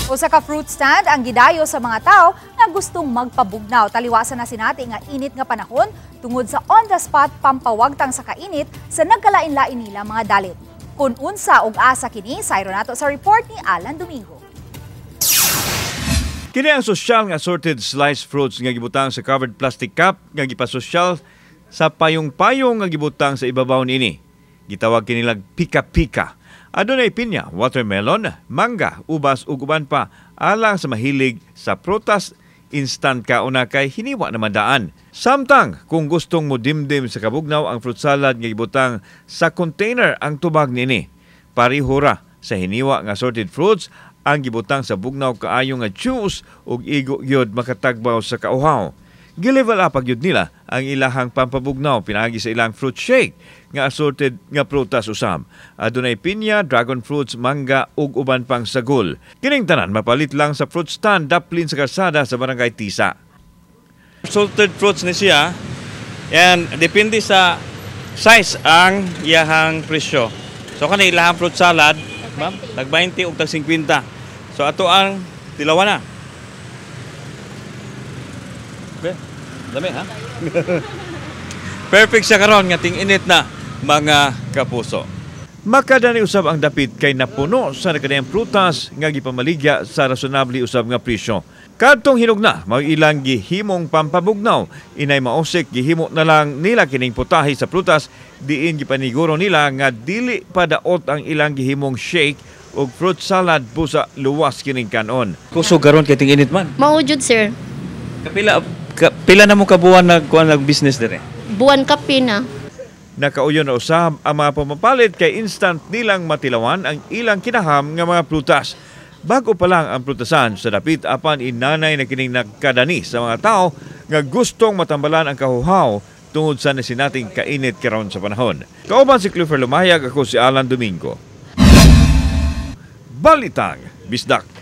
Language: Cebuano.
Usa ka fruit stand ang gidayo sa mga tao nga gustong magpabugnaw. Taliwasan na sinati nga init nga panahon tungod sa on-the-spot pampawagtang sa kainit sa nagkalain-lain nila mga dalit. Kung unsa ug asa kini, sayro nato sa report ni Alan Domingo. Kini ang sosyal nga assorted sliced fruits nga gibutang sa covered plastic cup nga gipasosyal sa payong-payong nga gibutang sa ibabaw niini. Gitawag kinilag pika-pika. Adunay pinya, watermelon, mangga, ubas ug uban pa alang sa mahilig sa prutas, instant kauna kay hiniwa naman daan. Samtang kung gustong mo dimdim sa kabugnaw, ang fruit salad nga gibutang sa container ang tubag niini. Parihura sa hiniwa nga assorted fruits ang gibutang sa bugnaw kaayo nga juice ug igo gyud makatagbaw sa kauhaw. Gilevel up gyud nila ang ilahang pampabugnaw pinaagi sa ilang fruit shake nga assorted nga prutas usab. Adunay pinya, dragon fruits, mangga ug uban pang sagol. Kining tanan mapalit lang sa fruit stand daplin sa kalsada sa Barangay Tisa. Assorted fruits ni siya and depende sa size ang iyahang presyo. So kani ilahang fruit salad, ma'am, tag 20 ug tag 50. So ato ang tilawan na. Okay. Dami ha? Perfect siya karon nga ting-init na, mga kapuso. Makadani usab ang dapit kay napuno sa nagkadayang prutas nga gipamaligya sa rasonable usab nga presyo. Kadtong hinog na, mao ilang gihimong pampabugnaw. Inay mausik, gihimo na lang nila kining putahe sa prutas diin gipaniguro nila nga dili padaot ang ilang gihimong shake ug fruit salad busa luwas kining kanon. Kusog karon kay ting-init man. Mao jud, sir. Kapila ka, pila na mo ka buwan nag kuan, nag business dire? Buwan kape na. Nakauyon na usab ang mga pumapalit kay instant nilang matilawan ang ilang kinaham nga mga prutas. Bago pa lang ang prutasan sa dapit apan inanay na kining nagkadani sa mga tao nga gustong matambalan ang kahuhaw tungod sa nasinating kainit karon sa panahon. Kauban si Clifford Lumayag, ako si Alan Domingo. Balitang Bisdak.